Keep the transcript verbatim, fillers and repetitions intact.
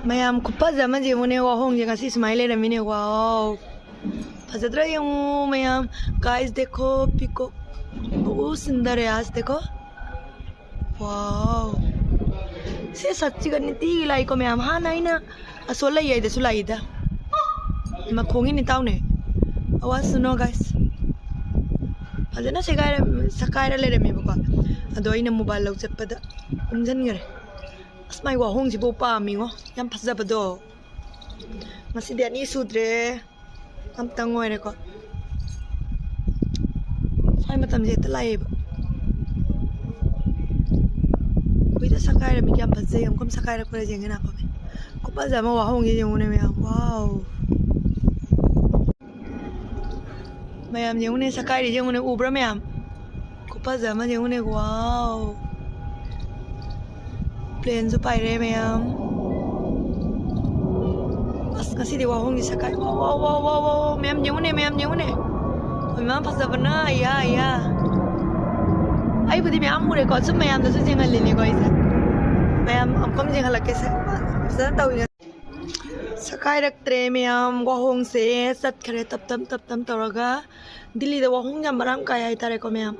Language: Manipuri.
ꯃꯌꯥꯝ, ꯈꯨꯐꯖ ꯑꯃ ꯌꯦꯡꯉꯨꯅꯦ, ꯋꯥꯍꯣꯡꯁꯦ ꯉꯁꯤ ꯁꯨꯃꯥꯏꯅ ꯂꯩꯔꯝꯃꯤꯅꯦ꯫ ꯋꯥꯎ, ꯐꯖꯗ꯭ꯔꯥ ꯌꯦꯡꯉꯨ ꯃꯌꯥꯝ꯫ Guys, देखो, peacock बहुत सुंदर है आज, देखो। ꯋꯥꯎ, ꯁꯤ ꯁꯛꯁꯤꯒ ꯅꯤꯇꯤꯒꯤ ꯂꯥꯛꯏꯀꯣ ꯃꯌꯥꯝ꯫ ꯍꯥꯟꯅ ꯑꯩꯅ ꯑꯁꯣꯜ ꯂꯩ ꯍꯥꯏꯗꯁꯨ ꯂꯥꯛꯏꯗ꯫ ꯃꯈꯣꯡꯒꯤꯅꯤ ꯇꯥꯎꯅꯦ꯫ ꯑꯋꯥꯖ ꯁꯨꯅꯣ, guys꯫ ꯐꯖꯅ ꯁꯦꯒꯥꯏꯔ-, ꯁꯛꯀꯥꯏꯔ ꯂꯩꯔꯝꯃꯦꯕꯀꯣ꯫ ꯑꯗꯣ ꯑꯩꯅ ꯃꯣꯕꯥꯏꯜ ꯂꯧ ꯆꯠꯄꯗ ꯎꯝꯁꯤꯟꯈꯔꯦ꯫ ꯑꯁ, ꯃꯥꯏ ꯋꯥꯍꯣꯡꯁꯤꯕꯨ ꯄꯥꯝꯃꯤꯉꯣ꯫ ꯌꯥꯝ ꯐꯖꯕꯗꯣ꯫ ꯉꯁꯤꯗꯤ ꯑꯅꯤ ꯁꯨꯗ꯭ꯔꯦ꯫ ꯑꯝꯇꯪ ꯑꯣꯏꯔꯦꯀꯣ꯫ ꯁ꯭ꯋꯥꯏ ꯃꯇꯝꯁꯦ ꯍꯦꯛꯇ ꯂꯥꯛꯑꯦꯕ꯫ ꯀꯨꯏꯗ ꯁꯛꯀꯥꯏꯔꯝꯃꯤ, ꯀꯌꯥꯝ ꯐꯖꯩ꯫ ꯑꯃꯨꯛꯀ ꯁꯛꯀꯥꯏꯔꯛꯄ꯭ꯔꯥ ꯌꯦꯡꯒꯦ ꯅꯥꯀꯣꯃꯤ꯫ ꯈꯨꯐꯖ ꯑꯃ ꯋꯥꯍꯣꯡꯁꯦ ꯌꯦꯡꯉꯨꯅꯦ ꯃꯌꯥꯝ꯫ ꯋꯥꯎ꯫ ꯃꯌꯥꯝ ꯌꯦꯡꯉꯨꯅꯦ, ꯁꯛꯀꯥꯏꯔꯤ ꯌꯦꯡꯉꯨꯅꯦ, ꯎꯕ꯭ꯔꯥ ꯃꯌꯥꯝ? ꯈꯨꯐꯖ ꯑꯃ ꯌꯦꯡꯉꯨꯅꯦ, ꯋꯥꯎ꯫ ꯄ꯭ꯂꯦꯟꯁꯨ ꯄꯥꯏꯔꯦ ꯃꯌꯥꯝ꯫ ꯑꯁ, ꯉꯁꯤꯗꯤ ꯋꯥꯍꯣꯡꯗꯤ ꯁꯛꯀꯥꯏ꯫ ꯋꯥꯎ, ꯋꯥꯎ, ꯋꯥꯎ, ꯋꯥꯎ, ꯋꯥꯎ, ꯃꯌꯥꯝ ꯌꯦꯡꯉꯨꯅꯦ, ꯃꯌꯥꯝ ꯌꯦꯡꯉꯨꯅꯦ꯫ ꯃꯌꯥꯝ ꯐꯖꯕꯅ, ꯌꯥ, ꯌꯥ꯫ ꯑꯩꯕꯨꯗꯤ ꯃꯌꯥꯝ ꯎꯔꯦꯀꯣ, ꯁꯨꯝ ꯃꯌꯥꯝꯗꯁꯨ ꯌꯦꯡꯍꯜꯂꯤꯅꯤꯀꯣ ꯑꯩꯁꯦ꯫ ꯃꯌꯥꯝ ꯑꯃꯨꯛꯀ ꯌꯦꯡꯍꯜꯂꯛꯀꯦꯁꯦ꯫ ꯐꯖꯅ ꯇꯧꯋꯤ꯫ ꯁꯛꯀꯥꯏꯔꯛꯇ꯭ꯔꯦ ꯃꯌꯥꯝ, ꯋꯥꯍꯣꯡꯁꯦ ꯆꯠꯈ꯭ꯔꯦ ꯇꯞ ꯇꯞ ꯇꯞ ꯇꯞ ꯇꯧꯔꯒ꯫ ꯗꯤꯜꯂꯤꯗ ꯋꯥꯍꯣꯡ ꯌꯥꯝ ꯃꯔꯥꯡ ꯀꯥꯏ ꯍꯥꯏꯇꯥꯔꯦꯀꯣ ꯃꯌꯥꯝ꯫